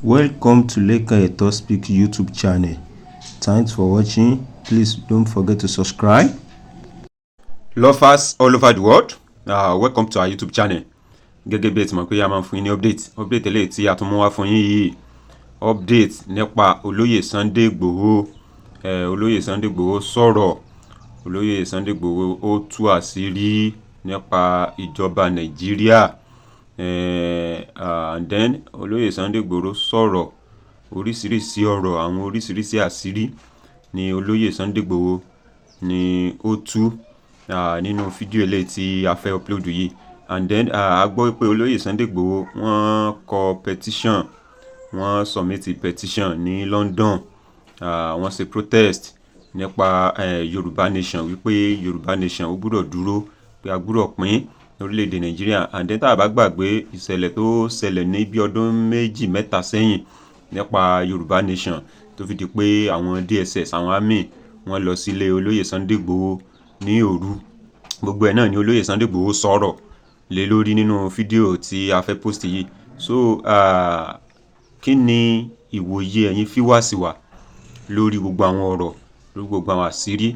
Welcome to Lekan Eto Speak YouTube channel. Thanks for watching. Please don't forget to subscribe. Lovers all over the world, welcome to our YouTube channel. Gẹ́gẹ́ bí ẹ ti mọ̀ pé a máa ń fún yín ní update. Update eléyìí tí a tún mú wá fún yín yìí, update nípa olóyè Sunday Igboho. Olóyè Sunday Igboho sọ̀rọ̀. Olóyè Sunday Igboho ó tú àṣírí nípa ìjọba Nàìjíríà. And then olóyè Sunday Igboho sọ̀rọ̀ oríṣiríṣi ọ̀rọ̀, àwọn oríṣiríṣi àṣírí ni olóyè Sunday Igboho ni ó tú nínú fídíò eléyìí tí a fẹ́ upload yìí. And then a gbọ́ pé olóyè Sunday Igboho, wọ́n kọ petition, wọ́n submit petition ní London. Wọ́n ṣe protest nípa Yorùbá Nation, wípé Yorùbá Nation ó gbúdọ̀ dúró, pé a gbúdọ̀ pín lórílẹ̀‐èdè Nàìjíríà. And then tá a bá gbàgbé ìṣẹ̀lẹ̀ tó ṣẹlẹ̀ ní bí ọdún 2, 3 sẹ́yìn nípa Yorùbá Nation, tó fi di pé àwọn DSS, àwọn army, wọ́n lọ sílé olóyè Sunday Igboho ní òru, gbogbo ẹ̀ náà ni olóyè Sunday Igboho sọ̀rọ̀ lé lórí nínú fídíò tí a fẹ́ post yìí. So kí ni ìwòye ẹ̀yin viewers wa lórí gbogbo àwọn ọ̀rọ̀, lórí gbogbo àwọn àṣírí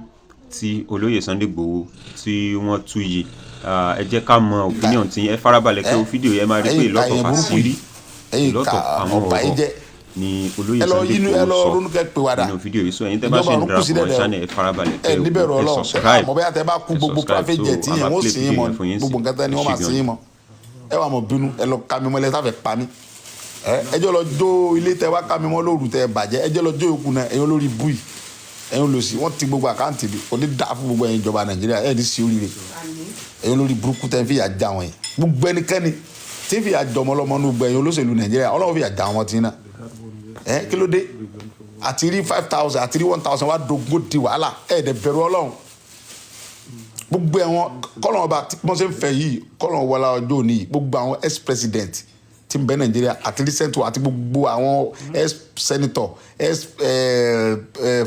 tí olóyè Sunday Igboho tí wọ́n tú yìí? Ẹ jẹ́ ká mọ opinion tí ẹ farabalẹ̀ kẹ́ o fídíò yẹn, máa rí pé lot of àṣírí, lot of àwọn ọ̀rọ̀ ni olóyè Sunday Igboho sọ nínú fídíò yìí. So ẹ̀yin tẹ́ bá ṣe ń darapọ̀ mọ́ channel, ẹ farabalẹ̀ kẹ́ o, ẹ subscribe, ẹ subscribe. So a máa play fídíò yẹn fún yín sí. Gbogbo nǹkan tẹ́ ni wọ́n máa sin yín mọ́. Ẹ wà mọ̀ bínú, ẹ lọ ká mi mọ́lẹ̀ sáfẹ́ pa mí. Ẹjọ́ lọ jó ilé tẹ wá ká mi mọ́ lóru tẹ bàjẹ́, ẹjọ́ lọ jó yòókù náà. Ẹ̀yin olórí búì, ẹ̀yin olòṣì, wọ́n ti gbogbo account mi. Kò ní dáa fún gbogbo ẹ̀yin ìjọba Nàìjíríà. Ẹ̀ ní sí oríire. Ẹ̀yin olórí burúkú tẹ́ ń fìyà já wọn yẹn, gbogbo ẹnikẹ́ni tí ń fìyà jọmọ lọ́mọ ní gbogbo ẹ̀yin olóṣèlú Nàìjíríà, Ọlọ́run fìyà já wọn tí náà. Ẹ kí ló dé? Àti rí 5,000, àti rí 1,000 wá dogun di wàhálà. Ẹ̀ dẹ̀ bẹ̀rù Ọlọ́run. Gbogbo ẹ̀wọ̀n kọ́lọ́n ọba tí wọ́n ṣe ń fẹ́ yìí, kọ́lọ́n wọlá ọjọ́ òní yìí, gbogbo àwọn ex president tí ń bẹ Nàìjíríà àti recent one, àti gbogbo àwọn ex senator, ex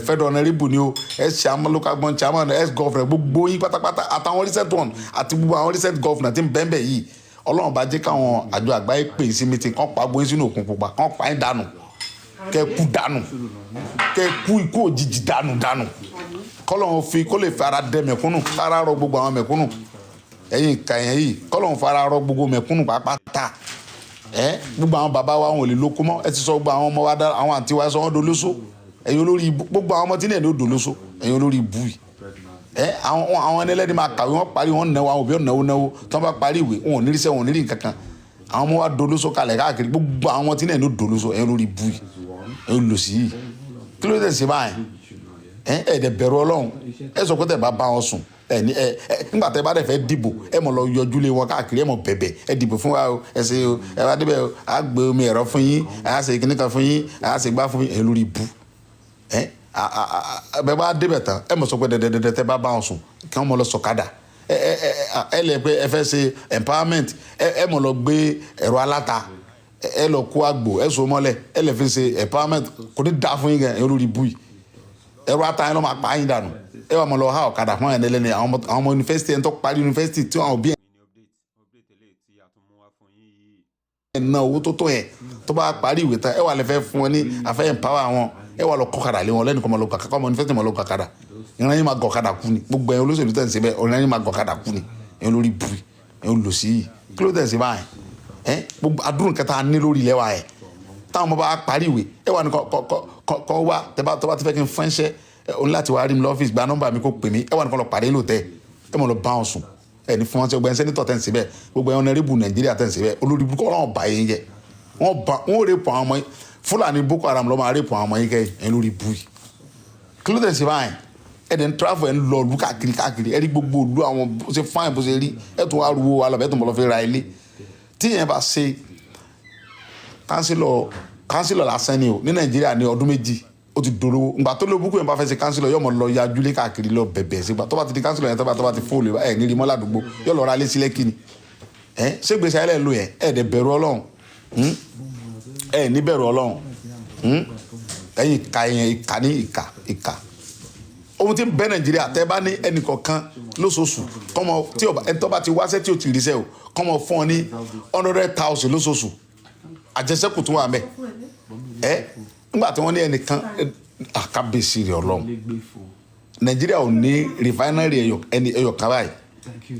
federal honourable ni o, ex chairman, local government chairman, ex governor, gbogbo yín pátápátá, àtàwọn recent one, àti gbogbo àwọn recent governor tí ń bẹ ń bẹ yìí, Ọlọ́run bá jẹ́ káwọn àjọ àgbáyé pè sí meeting, kán pa gbóyún sínú òkun pupa, kán pa yín dànù, kẹ́ kú dànù, kẹ́ kú ikú òjijì dànù dànù. Kọ́lọ́run fi kó lè fara dẹ mẹ̀kúnnù, kára rọ gbogbo àwọn mẹ̀kúnnù. Ẹ̀yin ìka yẹn yìí, kọ́lọ́run fara rọ gbogbo mẹ̀kúnnù pàápàá. Ẹ gbogbo àwọn bàbá wa, wọn ò lè lóko mọ́. Ẹ ti sọ gbogbo àwọn ọmọ wa dá, àwọn àǹtí wa sọ wọn dolóso. Ẹ̀yin olórí ibú, gbogbo àwọn ọmọ tí náà ní ó dolóso. Ẹ̀yin olórí ibú yìí, ẹ àwọn ẹni ẹlẹ́ni máa kàwé, wọ́n parí, wọ́n náwó, àwọn òbí wọn náwó náwó tí wọ́n bá parí ìwé, wọn ò ní ríṣẹ́, wọn ò ní rí nǹkan kan. Àwọn ọmọ wa dolóso kalẹ̀ káàkiri. Gbogbo àwọn ọmọ tí náà ní ó dolóso. Ẹ̀yin olórí ibú yìí, ẹ̀yin olòṣì yìí, kí ló dé ṣe báyìí? Ẹ ẹ dẹ̀ bẹ̀rù Ọlọ́run. Ẹ sọ pé tẹ́ bá bá wọn sùn, ẹ ní ẹ ẹ nígbà tẹ́ bá dẹ̀ fẹ́ dìbò, ẹ mọ̀ lọ yọjú lé wọn káàkiri, ẹ mọ̀ bẹ̀bẹ̀, ẹ dìbò fún wa o, ẹ ṣe o, ẹ bá débẹ̀ o, á gbé omi ẹ̀rọ fún yín, á ṣe kíní kan fún yín, á ṣe gbá fún yín. Ẹ lórí ibú, ẹ bẹ bá débẹ̀ tán, ẹ mọ̀ sọ pé dẹ̀dẹ̀dẹ̀ tẹ́ bá bá wọn sùn, kí wọ́n mọ̀ lọ sọ̀kadà. Ẹ ẹ ẹ ẹ lẹ pé ẹ fẹ́ ṣe empowerment, ẹ mọ̀ lọ gbé ẹ̀rọ aláta, ẹ lọ kó àgbò, ẹ so mọ́lẹ̀, ẹ lè fi ṣe empowerment. Kò ní dáa fún yín gan. Ẹ lórí ibú yìí, ẹ̀rọ ata yẹn ló máa pa yín dànù. Ẹ wà mọ̀ lọ ha ọ̀kadà fún ẹ̀ lẹ́lẹ́ni. Àwọn ọmọ yunifásitì, ẹ̀ ń tó parí yunifásitì, tí àwọn òbí ẹ̀ ná owó tó tó yẹn, tó bá parí ìwé tán, ẹ wà lè fẹ́ fún wọn ní afẹ́ empower wọn, ẹ wà lọ kọ́kadà lé wọn lẹ́nu kọ́ mọ́ lọ kọ́ ọmọ yunifásitì mọ́ lọ kọ́kadà. Ìran yín máa gọ̀kadà kú ni. Gbogbo ẹ̀ olóṣèlú tẹ̀ ń ṣe bẹ́ẹ̀, ìran yín máa gọ̀kadà kú ni. Ẹ̀ lórí bu ẹ̀ lòsí yìí, kí ló tẹ̀ ń ṣe báyìí? Ẹ gbogbo adúrún kẹta ní lórí ilẹ̀ wa, ẹ̀ táwọn ọmọ bá parí ìwé, ẹ wà ní kọ́ kọ́ kọ́ wá. Tẹ́ bá tọ́ bá ti fẹ́ kí n fẹ́ńṣẹ́, ẹ o ní láti wá rí mi lọ́fíìsì, gba nọ́mbà mi kó pè mí. Ẹ wà ní kọ́ lọ pàdé lóòótẹ́, ẹ mọ̀ lọ bá wọn sùn. Ẹ ní fún wọn sí ọgbẹ́ senator tẹ̀ ń síbẹ̀, gbogbo ẹ̀ honourable Nàìjíríà tẹ̀ ń síbẹ̀, olórí burúkú, Ọlọ́run bá yín jẹ. Wọ́n bá wọ́n rape àwọn ọmọ yín. Fúlàní Boko Haram lọ́ máa rape àwọn ọmọ yín kẹ́yìn. Ẹ lórí bú yìí, kí ló tẹ̀ sí báyìí? Ẹ dẹ̀ ń travel, ẹ ń lọ ìlú káàkiri káàkiri, ẹ rí gbogbo ìlú àwọn bó ṣe fine, bó ṣe rí. Ẹ tún wá ruwó wa lọ, ẹ tún bọ̀ lọ fi ra ilé. Tí yẹn bá ṣe councillor, councillor lásán ni o ní Nàìjíríà ní ọdún 2, ó ti dolówó. Ngbà tó ló búkú yẹn bá fẹ́ ṣe councillor, yóò mọ̀ lọ yajúlé káàkiri, lọ bẹ̀bẹ̀ sígbà tó bá ti di councillor yẹn, tó bá ti fóòlù, ẹ̀ ní rí mọ́ ládùúgbò, yóò lọ ra lé sílẹ̀. Kíni ẹ ṣé gbèsè ayẹlẹ lò yẹn? Ẹ dẹ̀ bẹ̀rù Ọlọ́run. Ẹ ní bẹ̀rù Ọlọ́run. Ẹ̀yin ìka yẹn, ìka ní ìka ìka ohun tí ń bẹ Nàìjíríà, tẹ́ bá ní ẹnìkọ̀ọ̀kan lóṣooṣù, kọ́mọ tí ọba ẹni tó bá ti wáṣẹ́ tí ò ti ríṣẹ́ o, kọ́mọ fún ọ ní 100,000 lóṣooṣù. Àjẹsẹ́kù tún wà mẹ́. Ẹ nígbà tí wọ́n ní ẹnìkan àkábíyèsí rẹ̀ Ọlọ́run. Nàìjíríà ò ní refinery ẹyọ ẹni ẹyọ kan báyìí.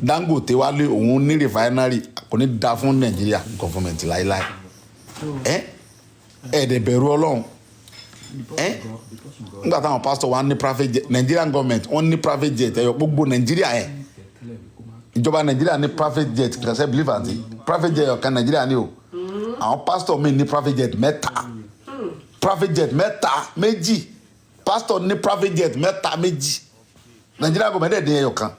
Dangote wá lé òun ní refinery, kò ní da fún Nàìjíríà government láéláé. Ẹ ẹ dẹ̀ bẹ̀rù Ọlọ́run. Ẹ nígbà táwọn pastor wa ní private jet, Nigerian government wọ́n ní private jet ẹyọ, gbogbo Nàìjíríà ẹ ìjọba Nàìjíríà ní private jet kẹsẹ believe àti private jet ọ̀kan Nàìjíríà ní o. Àwọn pastor mi ní private jet mẹ́ta, private jet mẹ́ta méjì, pastor ní private jet mẹ́ta méjì, Nàìjíríà government dẹ̀ dín ẹyọ kan.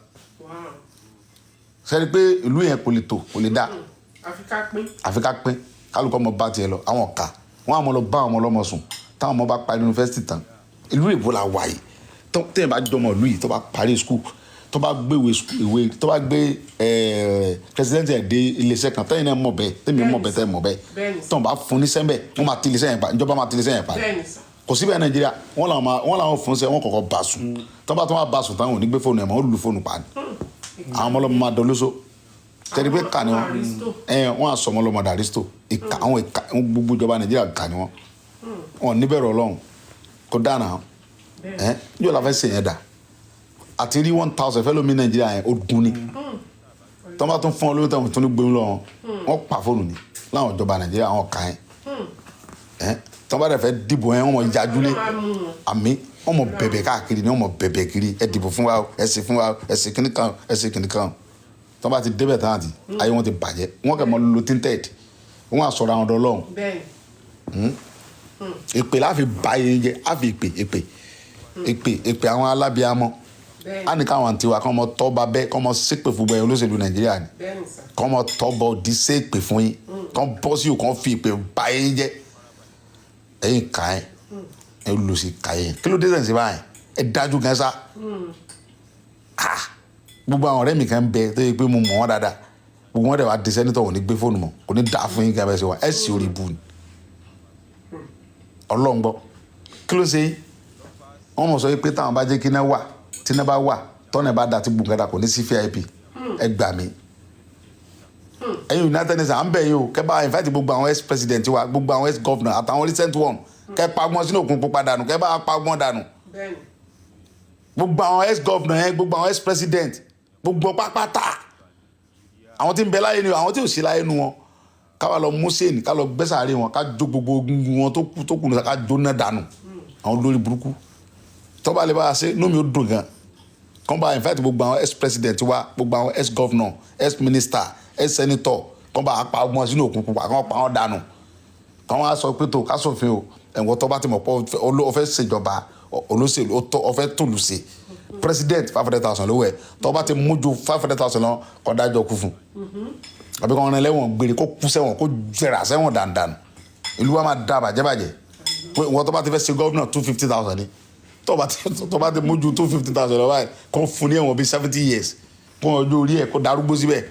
Sẹ́ni pé ìlú yẹn kò lè tò, kò lè dá. Àfi ká pín. Àfi ká pín, kálukọ́ ọmọ bá tiẹ̀ lọ. Àwọn ọ̀ka wọn àmọ́ lọ bá àwọn ọmọ ọlọ́mọ sùn. Táwọn ọmọ bá parí yunifásitì tán, ìlú èbó la wà yìí, téèyàn bá jọmọ ìlú yìí, tó bá parí school, tó bá gbé ìwé, tó bá gbé president ẹ̀ dé iléeṣẹ́ kan, tẹ́yìn náà mọ̀ bẹ́ẹ̀, tẹ́mi mọ̀ bẹ́ẹ̀, tẹ́yìn mọ̀ bẹ́ẹ̀, tó bá fún ní sẹ́ńbẹ̀, wọ́n máa ti iléeṣẹ́ yẹn pa, ìjọba máa ti iléeṣẹ́ yẹn pa. Kò síbẹ̀ Nàìjíríà, wọ́n làwọn fún sẹ́, wọ́n kọ̀kọ́ bá sùn. Tó bá tó wá bá sùn táwọn ò ní gbé fóònù ẹ̀ mọ́, ó lu fóònù pa ni. Àwọn ọmọ ọlọ́mọ máa dọlóso tẹ́lẹ̀ pé kà ni wọ́n ẹ wọ́n á sọ ọmọ ọlọ́mọ dàrísítò. Ìka àwọn ìka gbogbo ìjọba Nàìjíríà kà ni wọ́n, wọn níbẹ̀rù Ọlọ́run kò dáná ẹ yóò la fẹ́ sè yẹn dà àti rí 1,000 fẹ́ lómi Nàìjíríà yẹn ó dùn ni. Tó bá tún fún ọ lórí tẹ̀wọ̀n tó ní gbóyún lọ́wọ́, wọ́n pa fóònù ni láwọn ìjọba Nàìjíríà àwọn kà yẹn ẹ. Tó bá dẹ̀ fẹ́ dìbò yẹn, wọ́n mọ̀ yájúlé àmì, wọ́n mọ̀ bẹ̀bẹ̀ káàkiri ni, wọ́n mọ̀ bẹ̀bẹ̀ kiri, ẹ dìbò fún wa, ẹ ṣe fún wa, ẹ ṣe kíní kan, ẹ ṣe kíní kan. Tó bá ti débẹ̀ tán àti ayé wọn ti bàjẹ́, wọ́n kẹ́ mọ́ lo tinted, wọ́n á sọ̀rọ̀ àwọn ọ̀dọ́ Ọlọ́run. Èpè láfi bá yẹn jẹ, á fi èpè èpè èpè èpè àwọn alábíàmọ́ á ní káwọn àǹtí wa kọ́ ọmọ tọ́ ba bẹ́, kọ́ ọmọ ṣépè fún bẹ́ẹ̀ olóṣèlú Nàìjíríà ni, kọ́ ọmọ tọ́ bọ́ di ṣépè fún yín, kọ́ bọ́ sí òkàn fi èpè bá yẹn jẹ. Ẹ̀yin kà ẹ́ ẹ lù sí kà yẹn, kí ló dé sẹ̀nsì báyìí? Ẹ dájú gan sa. Gbogbo àwọn ọ̀rẹ́ mi kan bẹ tó yẹ pé mo mọ̀ wọ́n dáadáa, gbogbo wọn dẹ̀ wá di sẹ́nitọ̀, ò ní gbé fóònù mọ́, kò ní dà fún yín gẹ́gẹ́ bẹ́ẹ̀ ṣe wà, ẹ̀ sì orí bu ni. Ọlọ́run gbọ́, kí ló ṣe? Wọ́n mọ̀ sọ pé táwọn bá jẹ́ kí iná wà, tí iná bá wà, tọ́nà bá da, tí gbòǹkàdà kò ní sí VIP. Ẹ gbà mí, ẹ̀yin United Nations, à ń bẹ̀ yín o, kẹ́ bá invite gbogbo àwọn ex president wa, gbogbo àwọn ex governor àtàwọn recent one, kẹ́ pa wọn sínú òkun pupa dànù, kẹ́ bá pa wọn dànù. Gbogbo àwọn ex governor yẹn, gbogbo àwọn ex president, gbogbo pápátá àwọn tí ń bẹ láyé ni, àwọn tí ò sí láyé nu wọn, ká wá lọ mú sèèni, ká lọ gbẹ́sàárè wọn, ká jó gbogbo ogun wọn tó kù ká jóná dànù. Àwọn olórí burúkú tọ́ba lè bá a ṣe, inú mi ó dùn gan kọ́n bá invite gbogbo àwọn ex president wa, gbogbo àwọn ex governor, ex minister, ex senator, kọ́n bá pa wọn sínú òkun pupa, kọ́n pa wọn dànù, kọ́n wá sọ pé tó ká sófin o, ẹ̀wọ̀n tọ́ba ti mọ̀ pé ó fẹ́ ṣèjọba olóṣèlú, ó fẹ́ tòlù ṣe president, 500,000 lówó ẹ̀, tọ́ba ti mú ju 500,000 lọ, kó dájọ́ kú fún àbí kọ́ ọ̀rìn lẹ́wọ̀n gbére, kó kú sẹ́wọ̀n, kó jẹrà sẹ́wọ̀n dandan. Ìlú wa máa da bàjẹ́ bàjẹ́. Wọ́n tó bá ti fẹ́ ṣe gọ́vnà, 250,000 ni. Tó bá ti mú ju 250,000 lọ báyìí, kó fún ní ẹ̀wọ̀n bíi 70 years, kó ọjọ́ orí ẹ̀ kó darúgbó síbẹ̀.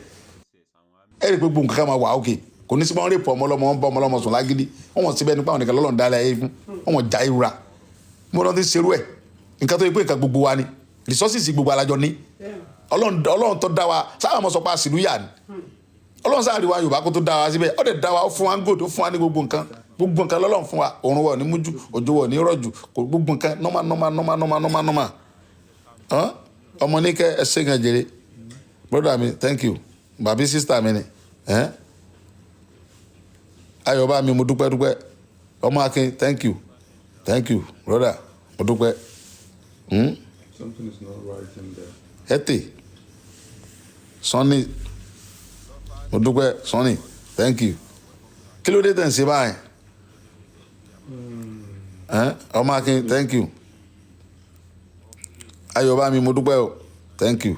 Ẹ rí i pé gbogbo nǹkan máa wà ókè, kò ní sí wọn rèpọ̀ ọmọ ọlọ́mọ, wọn bá ọmọ ọlọ́mọ sùn lágídí, wọn wọ́n síbẹ̀ nípa àwọn nìkan lọ́lọ́run dálẹ̀ ayé fún wọn, wọ́n já ìrora mo lọ́ ti ṣerú ẹ̀. Nǹkan tó yẹ pé nǹkan gbogbo wa ni, resources gbogbo alájọ ní. Ọlọ́run tó dá wa sábà mọ̀ sọ pé àṣìlú yà ni Ọlọ́run sáà rí wa Yorùbá kó tó dá wa síbẹ̀. Ó dẹ̀ dá wa, ó fún wa ń gòdò, ó fún wa ní gbogbo nǹkan, gbogbo nǹkan lọ́lọ́run fún wa. Òrùn wa ò ní mújú, òjò wa ò ní rọ̀jù, kò gbogbo nǹkan normal normal normal normal normal normal. Ọmọ ní kẹ́ ẹ ṣe gan jèrè, brother mi, thank you. Bàbí sister mi ni ayọ̀bá mi, mo dúpẹ́ dúpẹ́. Ọmọ Akin, thank you, thank you brother, mo dúpẹ́. Something is not right in there. Ete Sunny, mo dúpẹ́. Sunny, thank you. Kí ló dé tẹ̀ ń ṣe báyìí? Ọmọ Akin, thank you. Ayọ̀bá mi, mo dúpẹ́ o, thank you.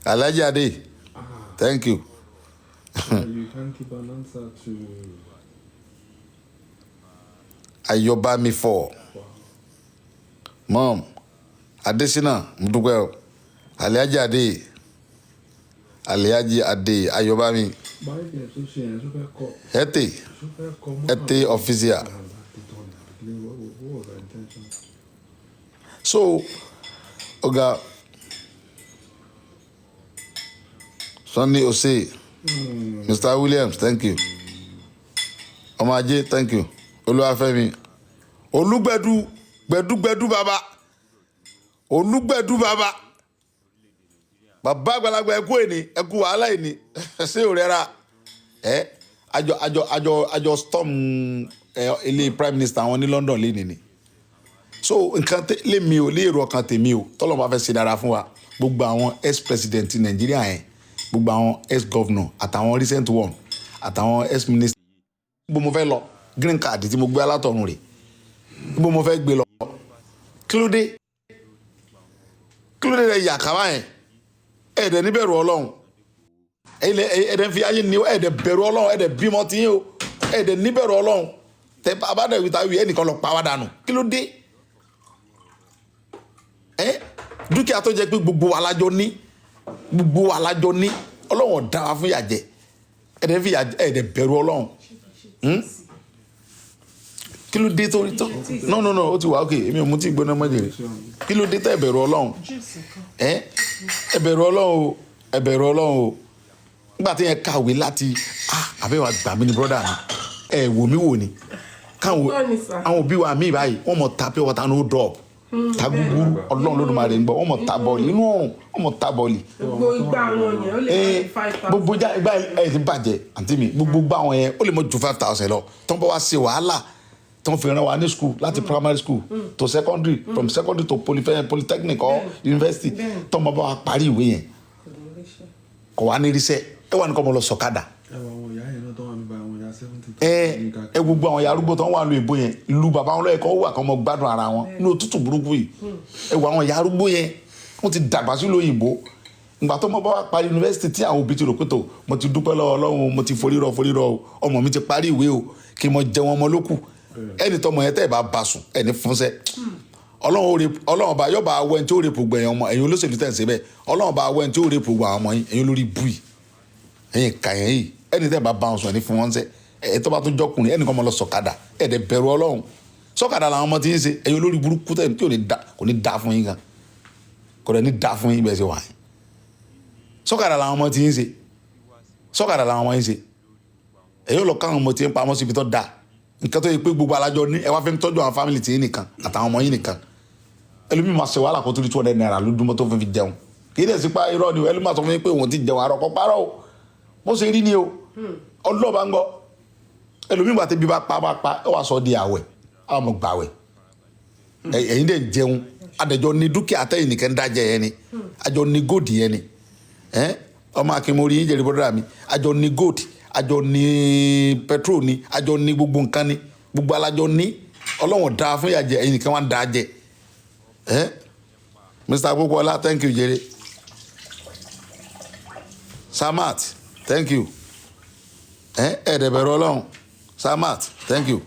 Alhaji Ade, thank you. You can't give an answer to. Ayọ̀bá mi fọ̀ mom Adesina, mo dúpẹ́ o. Alhaji Ade, Alhaji Ade, Ayọ̀bá mi. Báyìí ẹ̀ tó ṣe yẹn tó fẹ́ kọ́. Ete Tó fẹ́ kọ́ mọ́. Ete official. What was her intention? So oga Sunny Ose, Mr. Williams, thank you. Ọmọ ajé, thank you. Olúwafẹ́mi Olúgbẹ̀dú, gbẹ̀dúgbẹ̀dú bàbá, Olúgbẹ̀dú bàbá, bàbá àgbàlagbà, ẹkú ẹni, ẹkú wàhálà ẹni. Ṣé ò rẹ́ra ẹ? Àjọ storm ẹ ilé prime minister àwọn ní London lẹ́nìí ni. So nǹkan lémi ò lérò ọkàn tèmi o, tọ́lọ́ bá fẹ́ ṣe dára fún wa, gbogbo àwọn ex president Nàìjíríà yẹn, gbogbo àwọn ex governor àtàwọn recent one àtàwọn ex minister, gbogbo mo fẹ́ lọ green card tí mo gbé alátọ̀run rè, gbogbo mo fẹ́ gbé lọ. Kí ló dé? Kí ló dé rẹ yàkàrà yẹn? Ẹ̀ẹ́dẹ̀ níbẹ̀rù Ọlọ́run, ẹ̀ẹ́dẹ̀ fi ayé ní, ẹ̀ẹ́dẹ̀ bẹ̀rù Ọlọ́run, ẹ̀ẹ́dẹ̀ bímọ tí yín o, ẹ̀ẹ́dẹ̀ níbẹ̀rù Ọlọ́run. Tẹ abádẹ́ wíta wí, ẹnìkan lọ pa wá dànù. Kí ló dé? Ẹ dúkìá tó jẹ́ pé gbogbo wa lájọ ní, gbogbo wa lájọ ní, Ọlọ́run ọ̀dá wa fún yàjẹ́, ẹ̀ẹ́dẹ̀ fi yàjẹ́, ẹ̀ẹ́dẹ̀ bẹ̀rù Ọlọ́run. Kí ló dé tó? No, no, no, ó ti wà ok. Èmi ò mú tí gbóná mọ́ jèrè. Kí ló dé tẹ́ bẹ̀rù Ọlọ́run? Ẹ bẹ̀rù Ọlọ́run o, ẹ bẹ̀rù Ọlọ́run o. Nígbà tí yẹn kàwé láti, ah, àbẹ̀wò àgbà mi ni, brother mi, ẹ wò mí wò ni káwọn àwọn òbí wa mí báyìí, wọ́n mọ̀ ta pure water, no drop, ta gúgúrú. Ọlọ́run ló ń gbọ́, wọ́n mọ̀ ta bọ́ọ̀lì inú ọ̀run, wọ́n mọ̀ ta bọ́ọ̀lì. Gbogbo ìgbà àwọn yẹn, ó lè má ju 5,000. Gbogbo já ìgbà ẹ ti bàjẹ́, àǹtí mi, gbogbo gbà wọn yẹn, ó lè mọ ju 5,000 lọ. Tó ń bá wa ṣe wàhálà, tó ń fi ràn wá ní school, láti primary school to secondary, from secondary to polytechnic or university, tó ń bá wa parí ìwé yẹn, kò wá ní ríṣẹ́, ẹ wà ní kọ́ mọ lọ sọ̀kadà. Ẹ wọ àwọn ìyá yẹn náà tó wà nípa àwọn ìyá 70. Ẹ gbogbo àwọn ìyá arúgbó tó ń wà lóyún ìbò yẹn, lu bàbá wọn lọ́yẹ̀kọ́ wà kọ́ mọ gbádùn ara wọn ní òtútù burúkú yìí. Ẹ wọ àwọn ìyá arúgbó yẹn, wọ́n ti dàgbà sí lóyìnbó. Ìgbà tó mọ bá wà parí yunifásitì, tí àwọn òbí ti rò pé tó, mo ti dúpẹ́ lọ́wọ́ Ọlọ́run, mo ti forírọ forírọ o, ọmọ mi ti parí ìwé o, kí n mọ jẹun ọmọ lókù. Ẹni tọmọ yẹn tẹ́ ẹ bá ba sùn, ẹni fúnṣẹ́ Ọlọ́run ó re, Ọlọ́run bá yọba awọ ẹni tí ó rèpò gbẹ̀yìn ọmọ. Ẹ̀yin olóṣèlú tẹ̀ ń ṣe bẹ́ẹ̀, Ọlọ́run bá awọ ẹni tí ó rèpò gbẹ̀ àwọn ọmọ yín. Ẹ̀yin olórí bùi, ẹ̀yin kàyẹn yìí, ẹni tẹ́ bá bá wọn sùn, ẹni fún wọn ṣẹ́ ẹ̀. Tó bá tún jọkùnrin, ẹnì kan mọ lọ sọ̀kadà. Ẹ̀ dẹ̀ bẹ̀rù Ọlọ́run, sọ̀kadà làwọn ọmọ tí ń ṣe. Ẹ̀yin olórí burúkú tẹ̀ tí ò ní da, kò ní da fún yín gan, kò dẹ̀ ní da fún yín bẹ́ẹ̀ ṣe wà yín. Sọ̀kadà làwọn ọmọ tí ń ṣe, sọ̀kadà làwọn ọmọ yín ṣe. Ẹ̀yin lọ káwọn ọmọ tí ń pamọ́ síbi tó da, nǹkan tó yẹ pé gbogbo alájọ ní, ẹ wá fi ń tọ́jú àwọn family tí yín nìkan àtàwọn ọmọ yín nìkan. Ẹlòmíì máa ṣe wàhálà kó tó ní ₦200 lójúmọ́ tó fi jẹun. Kì í dẹ̀ sí pa irọ́ ni o. Ẹlòmíì máa sọ fún yín pé òun ti jẹun àárọ̀, kọ́ parọ́ o, bó ṣe rí ni o. Ọlọ́ọ̀bá ń gbọ́. Ẹlòmíì bá tẹbi bá pa bá pa, ẹ wàá sọ di àwẹ̀, àwọn ọmọ gbàwẹ̀. Ẹ̀yin dẹ̀ jẹun, adẹ̀jọ ní dúkìá tẹ̀yìn nìkan ń dájẹ́ yẹn ni, àjọ ní gold yẹn ni. Ọmọ akínmórí yín jẹ̀rì, bọ́dọ̀ mi, àjọ ní gold, àjọ ní petrol ni, àjọ ní gbogbo nǹkan ni, gbogbo alájọ ní. Ọlọ́wọ̀n dáa fún ìyàjẹ, ẹ̀yin nìkan wà ń dáa jẹ. Mr. Popola, thank you jere. Samat, thank you. Ẹ dẹ̀ bẹ̀rù Ọlọ́run. Samat, thank you.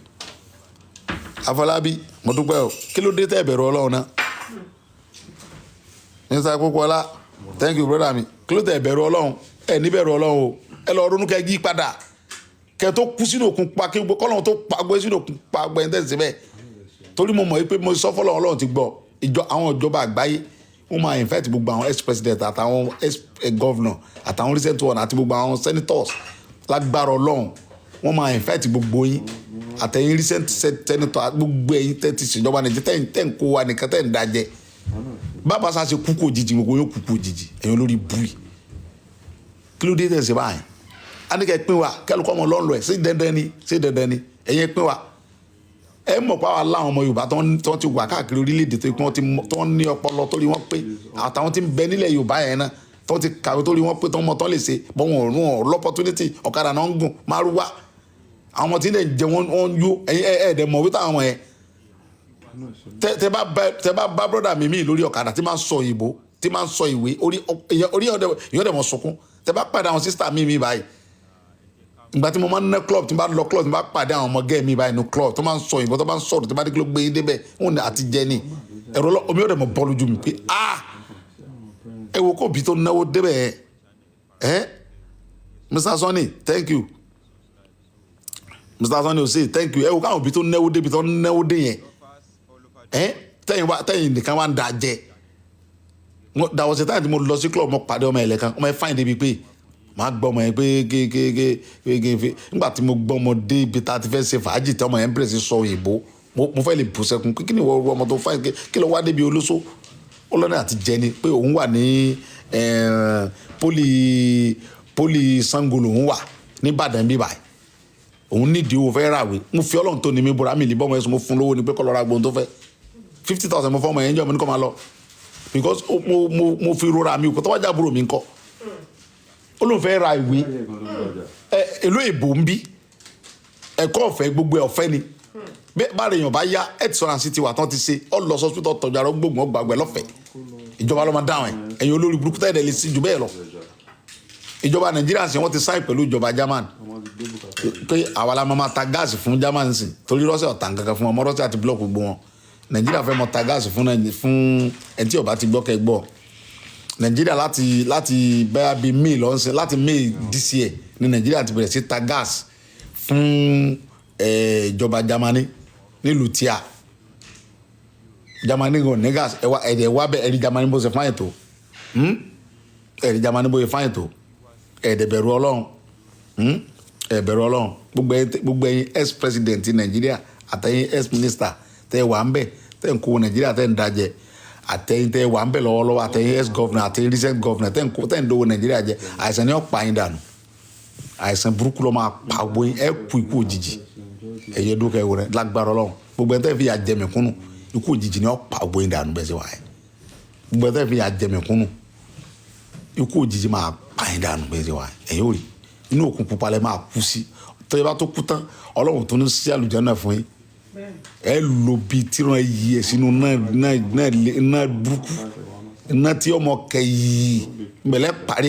Afọlábí, mo dúpẹ́ o. Kí ló dé tẹ́ bẹ̀rù Ọlọ́run náà? Mr. Popola, thank you, brother mi. Kí ló tẹ́ bẹ̀rù Ọlọ́run? Ẹ ní bẹ̀rù Ọlọ́run o. Ẹ lọ ronú kẹ́ yí padà, kẹ́ tó kú sínú òkun pa, kí kọ́lọ́run tó pa gbé sínú òkun pa gbẹ́ tẹ̀sí bẹ́ẹ̀. Torí mo mọ̀ pé mo sọ fọlọ́run, Ọlọ́run ti gbọ́. Ìjọ àwọn ìjọba àgbáyé, wọ́n máa invite gbogbo àwọn ex president àtàwọn ex governor àtàwọn recent one àti gbogbo àwọn senators. Lágbára Ọlọ́run, wọ́n máa invite gbogbo yín àtẹ̀yìn recent senator, gbogbo ẹ̀yin tẹ́ ti ṣèjọba Nàìjíríà, tẹ́ ń kó wa nìkan, tẹ́ ń dájẹ́. Bàbá sá ṣe kúkú òjijì, gbogbo yóò kúkú òjijì. Ẹ̀yin olórí bui, kí ló dé tẹ̀ ṣe báyìí? A ní kẹ́ pín wa, kẹ́lùkọ́ ọmọ lọ́nlọ́ ẹ̀. Ṣé dandan ni? Ṣé dandan ni? Ẹ̀yin pín wa. Ẹ mọ̀ pé àwa láwọn ọmọ Yorùbá tó ti wà káàkiri orílẹ̀-èdè tó ní ọpọlọ tó rí wọn pé, àtàwọn tí ń bẹ nílẹ̀ Yorùbá yẹn náà tó ti kàwé tó rí wọn pé, tó mọ tó lè ṣe bọ́, wọn ò rún ọ̀ l'opportunity. Ọ̀kadà náà ń gùn, márúwá, àwọn ọmọ tí ń dẹ̀ jẹ wọn, wọn yó. Ẹ̀yin ẹ̀ ẹ̀ dẹ̀ mọ̀ wí táwọn yẹn. Tẹ bá brother mi lórí ọ̀kadà tí máa ń sọ òyìnbó, tí máa ń sọ ìwé orí orí ìyẹn ọ̀dẹ̀ mọ̀ sunkún. Tẹ bá pàdé àwọn sister mi báyìí, ìgbà tí mo máa ń ná club, tí mo bá lọ club, tí mo bá pàdé àwọn ọmọ gẹ́ẹ̀ mi báyìí ní club, tó máa ń sọ òyìnbó, tó máa ń sọ̀rọ̀, tó bá dé, kí ló gbé yín débẹ̀? Wọn ní àti jẹ ní ẹ̀rọ omi ọ̀dẹ̀ mọ̀ bọ́ lójú mi pé, ah, ẹ wo kó bí tó náwó débẹ̀. Ẹ Mr. Sonny, thank you. Mr. Sonny ose, thank you. Ẹ wo káwọn òbí tó náwó débi tó náwó dé yẹn, ẹ tẹ̀yin wá, tẹ̀yin nìkan wá ń da jẹ. There was a time tí mo lọ sí club, mo pàdé ọmọ ẹ̀lẹ́ kan, ọmọ ẹ̀ fine débi pé Máa gbọ́ ọmọ yẹn pé ké ké ké ké ké fi. Nígbà tí mo gbọ́ ọmọ dé ibi tá a ti fẹ́ ṣe fàájì, tí ọmọ yẹn bẹ̀rẹ̀ sí sọ òyìnbó, mo fẹ́ lè bù sẹ́kun. Kí ni ìwọ ọmọ tó fáyín, kí ló wá débi olóṣó? Ó lọ́nà àti jẹni pé òun wà ní poly Sango lòun wà nìbàdàn bíbáyìí, òun nídìí owó fẹ́ ràwé. Mo fi Ọlọ́run tó ní mi bọ̀rọ̀ àmì ìlíbọ̀ ọmọ ẹ̀sùn. Mo fún lówó ni pé kọ́ lọ́ra gbóhun tó fẹ́. 50,000 mo fọ́ ọmọ yẹn jọ́. Mo ní kó máa lọ because mo fi rora mi kò tó wájà àbúrò mi ńkọ́. Ó lóun fẹ́ ra ìwé. Ẹ èlò èbò ń bí ẹ̀kọ́ ọ̀fẹ́, gbogbo ẹ̀ ọ̀fẹ́ ni. Bẹ́ẹ̀ bá rèèyàn bá yá, ẹ̀ ti sọ̀rọ̀ àti tiwa tán ti ṣe ọ lọ sọ́sítọ̀ tọ́jú ara gbógun ọgbàgbẹ́ lọ́fẹ̀ẹ́. Ìjọba ló máa dáhùn ẹ̀. Ẹ̀yin olórí burúkú tẹ́lẹ̀ lè sí ju bẹ́ẹ̀ lọ. Ìjọba Nàìjíríà sì, wọ́n ti sáì pẹ̀lú ìjọba German pé àwa la máa ta gáàsì fún German sí, torí Russia ọ̀tàn kankan fún wọn mọ́. Russia ti block gbogbo wọn. Nàìjíríà fẹ́ mọ ta gáàsì fún ẹni tí ó bá ti gbọ́ kẹ́ gbọ́. Nàìjíríà láti bẹ́ẹ̀ bíi May lọ́sẹ̀, láti May this year ní Nàìjíríà ti bẹ̀rẹ̀ sí ta gáàsì fún ìjọba Germany nílùú tíà. Germany gan ní gáàsì. Ẹ̀wá ẹ̀dẹ̀ wá bẹ́ẹ̀, ẹ̀rí Germany bó ṣe fáyìn tó, ẹ̀rí Germany bó ṣe fáyìn tó. Ẹ̀dẹ̀ bẹ̀rù Ọlọ́run, Ẹ̀ bẹ̀rù Ọlọ́run. Gbogbo ẹ̀yin ex president Nàìjíríà àtẹ̀yin ex minister tẹ́ wà ń bẹ̀, tẹ́ ń kó Nàìjíríà, tẹ́ ń dajẹ, àtẹ̀yin tẹ́ wà ń bẹ̀ lọ́wọ́lọ́wọ́, àtẹ̀yin ex governor, àtẹ̀yin recent governor tẹ́ ń kó, tẹ́ ń dówó Nàìjíríà jẹ, àìsàn ni ó pa yín dànù. Àìsàn burúkú ló máa pa gbogbo yín. Ẹ kú ikú òjijì. Ẹ̀yẹ dúkẹ́ wò rẹ lágbára Ọlọ́run. Gbogbo ẹ̀ tẹ́ fi yà jẹ mẹ̀kúnnù, ikú òjijì ni ó pa gbogbo yín dànù bẹ́ẹ̀ sí wáyé. Gbogbo ẹ̀ tẹ́ fi yà jẹ mẹ̀kúnnù, ikú òjijì máa pa yín dànù bẹ́ẹ̀ sí wáyé. Ẹ̀yẹ ò rí inú òkun pupa lẹ máa kú sí. Tọ́jú bá tó kú tán, Ọlọ́run tó ní sí àlùjánnà fún yín. Ẹ lò bíi tíran yìí ẹ sínú náà náà náà náà burúkú, iná tí ọmọ kẹ yìí mbẹlẹ parí.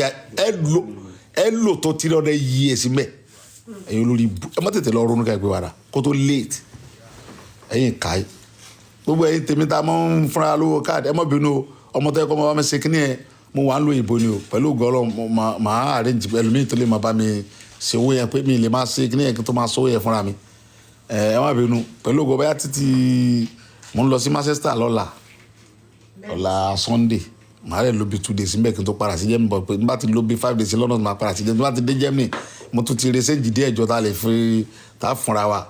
Ẹ lò tó tíran yìí ẹ sí mbẹ. Ẹ̀yin olórí bu, ẹ má tètè lọ ronú ká ẹ pé wàrà kó tó late. Ẹ̀yin ká yìí, gbogbo ẹ̀yin tèmi tá a máa ń fúnra lówó káàdì, ẹ má bínú o. Ọmọ tó yẹ kó máa bá mi ṣe kíní ẹ, mo wà ń lo ìbò ni o. Pẹ̀lú ògo Ọlọ́run, màá arrange ẹlòmíì tó lè máa bá mi ṣe owó yẹn, pé mi lè máa ṣe kíní yẹn kí n tó máa ṣe owó yẹn fúnra mi. Ẹ má bínú. Pẹ̀lú ògo, bóyá títí mo ń lọ sí Manchester lọ́la ọ̀la Sunday, màá rẹ̀ lò bí 2 days níbẹ̀ kí n tó padà sí Germany. Bọ̀ pé n bá ti lò bí 5 days London, màá padà sí Germany. Tí n bá ti dé Germany, mo tún ti resẹ́ díẹ̀ jọ tá a lè fi tá a fúnra wa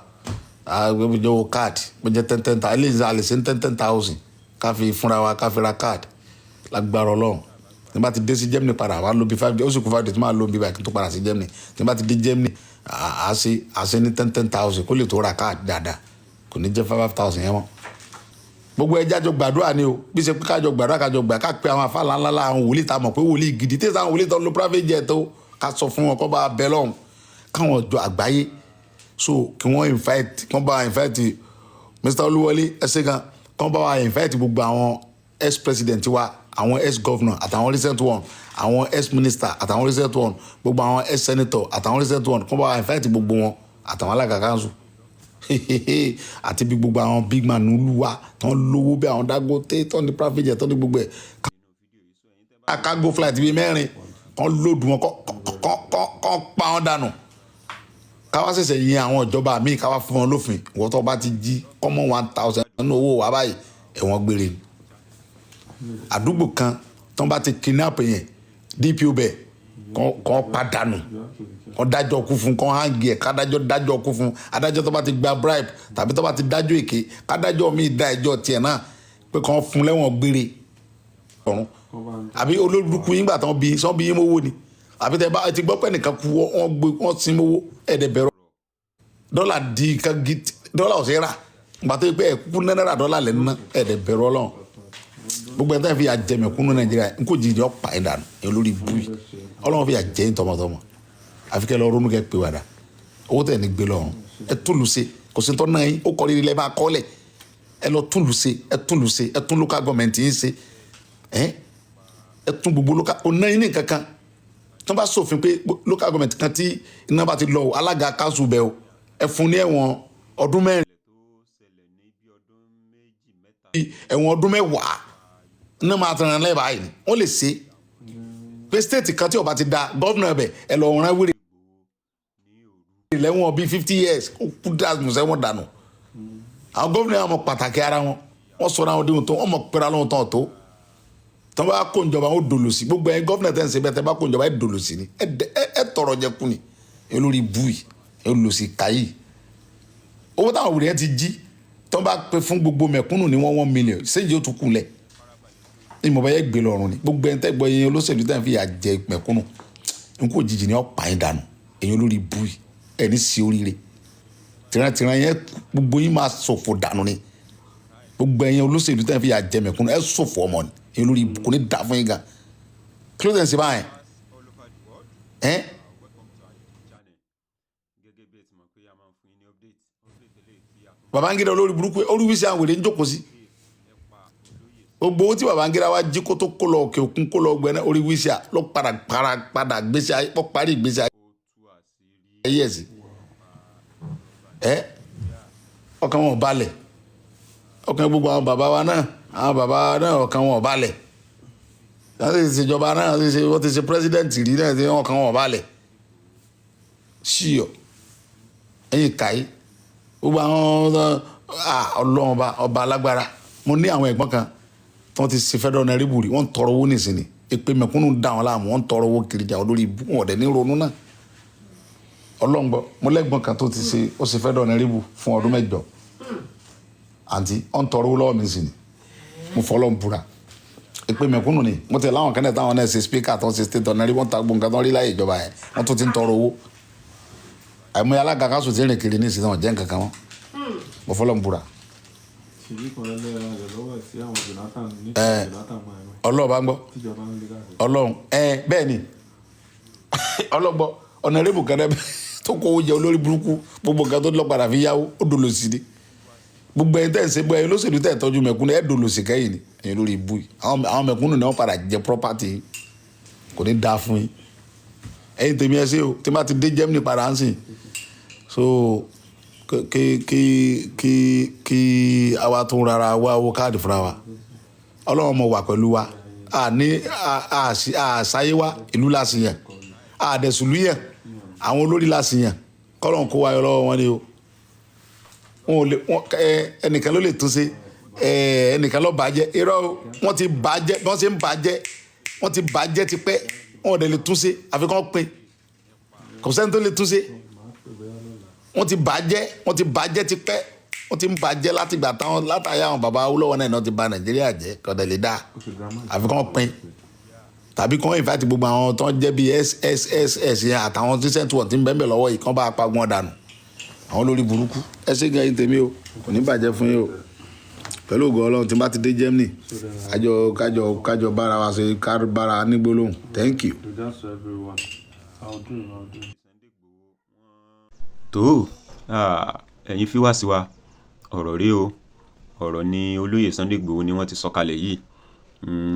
àgbẹ̀jọ card. Mo jẹ́ ten ten thousand, eléyìí a lè ṣe ten ten thousand ká fi fúnra wa, ká fi ra card lágbára Ọlọ́run. Tí n bá ti dé sí Germany padà, wàá lò bí 5 days, ó sì kú 5 days tí màá lò bí báyìí kí n tó padà sí Germany. Tí n bá ti dé Germany, à ṣe ní ten ten thousand kó lè tó ra card dáadáa, kò ní jẹ́ five five thousand yẹn mọ́. Gbogbo ẹjẹ àjọ gbàdúrà ni o. Bí ṣe pé kájọ gbàdúrà, kájọ gbà, ká pe àwọn afáàlà ńlá ńlá, àwọn wòlíì tá a mọ̀ pé wòlíì gidi tí àwọn wòlíì tó ń lo private jet o, ká sọ fún wọn kó bá bẹ lọ́hùn káwọn jọ àgbáyé. So kí wọ́n invite, kí wọ́n bá invite Mr. Olúwọlé ẹsẹ̀ gan, kí wọ́n bá wa invite gbogbo àwọn ex president wa, àwọn ex governor àtàwọn recent one, àwọn ex minister àtàwọn recent one, gbogbo àwọn ex senator àtàwọn recent one, kí wọ́n bá wa invite gbogbo wọn àtàwọn alága council àti bí gbogbo àwọn big man olúwa tán lówó bí àwọn Dangote tán ní private jet tán ní gbogbo ẹ̀, cargo flight bíi mẹ́rin kán load wọn, kán pa wọn dànù. Káwá ṣẹ̀ṣẹ̀ yin àwọn ìjọba míì, káwá fún wọn lófin. Ìwọ́n tó bá ti jí kọ́mọ́ 1,000 nínú owó wa báyìí, ẹ̀wọ̀n gbére ni. Àdúgbò kan tó bá ti kidnap yẹn, DPO bẹ̀ kàn padànù, kàn dájọ́ kú fún, kàn hang ẹ̀, kádájọ́ dájọ́ kú fún. Adájọ́ tó bá ti gba bribe tàbí tó bá ti dájọ́ èké, kádájọ́ míì dá ẹjọ́ tiẹ̀ náà pé kàn fún lẹ́wọ̀n gbére ọ̀run. Àbí olórúkú yín gbà tán bí sọ́n bí yín mówó ni? Àbí tẹ bá ti gbọ́ pé nìkan kú, wọ́n gbé wọ́n sin mówó? Ẹ̀ẹ́dẹ̀ bẹ̀rọ dọ́là di nǹkan gidi, dọ́là ò sí rà gbà tó yẹ pé ẹ̀kú náírà dọ́là lẹ́nu náà. Ẹ̀ẹ́dẹ̀ bẹ̀rọ Ọlọ́run. Gbogbo ẹ̀ tẹ́ fi àjẹmẹ̀kúnnú Nàìjíríà, n kò jìjì ọ̀pá ẹ̀ dànù. Ẹ̀ lórí ibú yìí, Ọlọ́run fi àjẹ́ yín tọmọtọmọ. Àfi kẹ́ lọ ronú kẹ́ pé wàdà owó tẹ̀ ní gbé lọ́rùn. Ẹ tún lù ṣe, kò sí tọ́ náà yín ó kọ́ rírì lẹ́ máa kọ́lẹ̀. Ẹ lọ tún lù ṣe, ẹ tún lù ṣe, ẹ tún local government yín ṣe, ẹ ẹ tún gbogbo local kò náà yín ní kankan. Tí wọ́n bá ṣòfin pé local government kan tí iná bá ti lọ o, alága council bẹ̀ o, ẹ fún ní ẹ̀wọ̀n ọdún 4, ẹ̀wọ̀n ọdún 10, iná máa tẹ̀ràn lẹ́ẹ̀ báyìí ni wọ́n lè ṣe. Pé state kan tí ó bá ti da governor bẹ̀, ẹ lọ rán wíìrì lẹ́wọ̀n bíi 50 years, kó kú dànù sẹ́wọ̀n dànù. Àwọn gómìnà àwọn pàtàkì ara wọn, wọ́n sọ̀rọ̀ àwọn díhùn tó wọ́n mọ̀ pẹ́ra lóhun tán tó. Tí wọ́n bá kó ìjọba, wọn ó dòlò sí. Gbogbo ẹ̀yin governor tẹ́ ń ṣe bẹ́ẹ̀, tẹ́ bá kó ìjọba, ẹ̀ dòlò sí ni, ẹ tọrọ jẹ kú ni. Ẹ lórí bú yìí, ẹ lò sí káyì. Owó táwọn wèrè yẹn ti jí, tí wọ́n bá pè fún gbogbo mẹ̀kúnnù ní 1 1 million, séjì ó tún kù lẹ̀ ní mo bá yẹ gbé lọ́rùn ni. Gbogbo ẹni tẹ́ gbọ́ yẹn, olóṣèlú tẹ́ ń fi yà jẹ mẹ̀kúnnù, nkú òjijì ni ó pa yín dànù. Ẹ̀yin olórí bú yìí, ẹ̀ ní sí oríire. Tìrantìran yẹn, gbogbo yín máa ṣòfò dànù ni. Gbogbo ẹ̀yin olóṣèlú tẹ́ ń fi yà jẹ mẹ̀kúnnù, ẹ̀ ṣòfò ọmọ ni. Ẹ̀yin olórí ibú, kò ní dà fún yín gan. Kí ló tẹ̀ ń ṣe báyẹn ẹ̀? Gẹ́gẹ́ bí ẹ ti mọ̀ pé a máa ń fún yín ní update eléyìí tí a tún Babangida olórí burúkú, orí wíṣí àwọn wèrè ń jókòó sí. Gbogbo owó tí Babangida wa jí kó tó kó lọ òkè òkun, kó lọ gbẹ náà, orí wíṣí à ló padà padà padà gbèsè ayé, ó parí ìgbésí ó tú àṣírí ayé ẹ̀ sí ẹ. Ọkàn wọn ò balẹ̀. Ọkàn gbogbo àwọn bàbá wa náà, àwọn bàbá wa náà, ọkàn wọn ò balẹ̀. Wọ́n ti ṣèjọba náà, wọ́n ti ṣe president rí náà, tí ọkàn wọn ò balẹ̀ ṣíọ. Ẹ̀yìn kàí gbogbo àwọn Ọlọ́run ọba, ọba alágbára. Mo ní àwọn ẹ̀gbọ́n kan tí wọ́n ti ṣe federal honorable rí, wọ́n ń tọrọ owó nísìnyí. Èpè mẹ̀kúnnù dá wọn láàmú, wọ́n ń tọrọ owó kiri jà. Olórí ibú, wọn ọ̀dẹ̀ ní ronú náà. Ọlọ́run gbọ́, mo lẹ́gbọ́n kan tó ti ṣe, ó ṣe federal honorable fún ọdún 8. Àǹtí, ó ń tọrọ owó lọ́wọ́ mi sí ni. Mo fọlọ́ ń búra, èpè mẹ̀kúnnù ni. Mo tẹ̀ láwọn kan náà táwọn náà ṣe speaker, tó ń ṣe state honorable, wọ́n ta gbogbo nǹkan tó ń rí láyé ìjọba yẹn, wọ́n tún ti ń tọrọ owó. Àìmọye alága kanṣu ti rìn kiri ní ìsìn náà jẹ́ nǹkan kan wọn. Mo fọlọ́ ń búra. Ṣèbí kan lẹ́ra rẹ̀ lọ́wọ́ ẹ̀ sí àwọn Jonathan ní Jonathan máa ń Ọlọ́run bá ń gbọ́. Tíjọba ń lé káàkiri. Ọlọ́run ẹ, bẹ́ẹ̀ ni ọlọ́gbọ́. Honorable kan náà tó kó owó jẹ, olórí burúkú, gbogbo nǹkan tó lọ́padà fi yáwó, ó dòlò sí ni. Gbogbo ẹni tẹ́ ń ṣe, gbogbo ẹni olóṣèlú tẹ́ ń tọ́jú mẹ̀kúnnù, ẹ̀ dòlò sí kẹ́yìn ni. Ẹ̀yin lórí ibú yìí, àwọn mẹ̀kúnnù ni wọ́n padà jẹ property. Kò ní dáa fún yín. Ẹ̀yin tèmi, ẹ ṣé o. Tí n bá ti dé Germany padà ń sìn, so kí àwa tún rárá wá owó káàdì fúnra wa. Ọlọ́run mọ̀ wà pẹ̀lú wa. A ní àṣàyé wa, ìlú la sì yàn, àdẹ̀sùlú yàn, àwọn olórí la sì yàn. Kọ́lọ́n kó wa yọ lọ́wọ́ wọn ni o. Wọn ò lè wọn ẹ, ẹnìkan ló lè tún ṣe ẹ, ẹnìkan ló bàjẹ́. Irọ́ o, wọ́n ti bàjẹ́. Bí wọ́n ṣe ń bàjẹ́, wọ́n ti bàjẹ́ tipẹ́. Wọn ò dẹ̀ lè tún ṣe àfi kán pin. Kò sẹ́ni tó lè tún ṣe. Wọ́n ti bàjẹ́, wọ́n ti bàjẹ́ tipẹ́. Wọ́n ti ń bàjẹ́ láti gbà táwọn látàyà àwọn bàbá Awólọ́wọ̀ náà ti bà Nàìjíríà jẹ́. Kò dẹ̀ lè dáa àfi kán pin tàbí kán invite gbogbo àwọn tó ń jẹ́ bíi SSSS yẹn àtàwọn tí sẹ́ńtù wọ̀n ti ń bẹ́ẹ̀ bẹ́ẹ̀ lọ́wọ́ yìí, kán bá pa wọn dànù, àwọn olórí burúkú. Ẹ ṣé gan yín tèmi o, kò ní bàjẹ́ fún yín o. Pẹ̀lú ògo Ọlọ́run, tí n bá ti dé Germany, kájọ kájọ kájọ bára wa ṣe, ká bára ní gbólóhùn. Thank you. Regards to everyone. I'll do, I'll do. Tó ẹ̀yin fi wá sí wa, ọ̀rọ̀ rí o. Ọ̀rọ̀ ni olóyè Sunday Igboho ni wọ́n ti sọ kalẹ̀ yìí.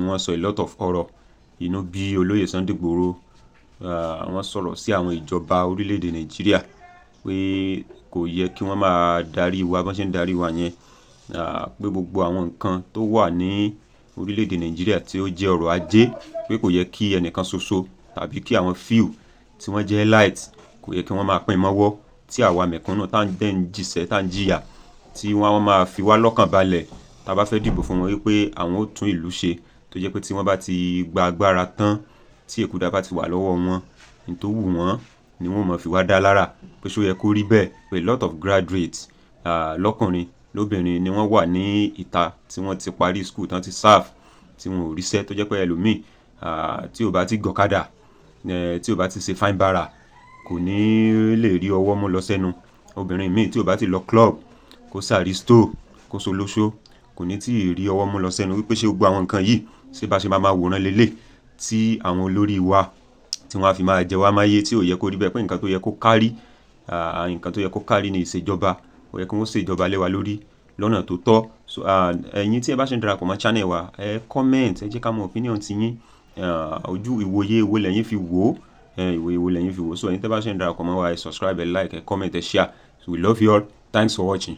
Wọ́n sọ a lot of ọ̀rọ̀. Inú bí olóyè Sunday Igboho, wọ́n sọ̀rọ̀ sí àwọn ìjọba orílẹ̀-èdè Nàìjíríà pé kò yẹ kí wọ́n máa darí wa bọ́n ṣe ń darí wa yẹn, pé gbogbo àwọn nǹkan tó wà ní orílẹ̀-èdè Nàìjíríà tí ó jẹ́ ọrọ̀ ajé, pé kò yẹ kí ẹnìkan ṣoṣo tàbí kí àwọn few tí wọ́n jẹ́ elite, kò yẹ kí wọ́n máa pín mọ́wọ́, tí àwa mẹ̀kúnnù tá ń dẹ́ ń jìṣẹ́, tá ń jìyà, tí wọ́n máa fi wá lọ́kàn balẹ̀ tá a bá fẹ́ dìbò fún wọn wípé àwọn ó tún ìlú ṣe, tó jẹ́ pé tí wọ́n bá ti gba agbára tán, tí èkúdà bá ti wà lọ́wọ́ wọn, ní tó wù wọ́n ni wọ́n máa fi wá dá lára, pé ṣó yẹ kó rí bẹ́ẹ̀, pé a lot of graduates, lọ́kùnrin lóbìnrin, ni wọ́n wà ní ìta tí wọ́n ti parí school, tán ti serve, tí wọn ò ríṣẹ́, tó jẹ́ pé ẹlòmíì, tí ò bá ti gọ̀kadà, tí ò bá ti ṣe fine bara, kò ní lè rí ọwọ́ mú lọ sẹ́nu. Obìnrin míì tí ò bá ti lọ club, kó sàrístò, kó solóṣó, kò ní tí ì rí ọwọ́ mú lọ sẹ́nu, wípé ṣé gbogbo àwọn nǹkan yìí, ṣé bá ṣe máa máa wòran lélẹ̀ tí àwọn olórí wa tí wọ́n á fi máa jẹ wá máyé, tí ò yẹ kó rí bẹ́ẹ̀, pé nǹkan tó yẹ kó kárí, nǹkan tó yẹ kó kárí ní ìṣèjọba, ó yẹ kí wọ́n ṣèjọba lé wa lórí lọ́nà tó tọ́. So ẹ̀yin tí ẹ bá ṣe ń darapọ̀ mọ́ channel wa, ẹ comment, ẹ jẹ́ ká mọ opinion ti yín. Ojú ìwòye wo lẹ́yìn fi wò ó? Ìwòye wo lẹ́yìn fi wò ó? So ẹ̀yin tí ẹ bá ṣe ń darapọ̀ mọ́ wa, ẹ subscribe, ẹ like, ẹ comment, ẹ share. So we love you all. Thanks for watching.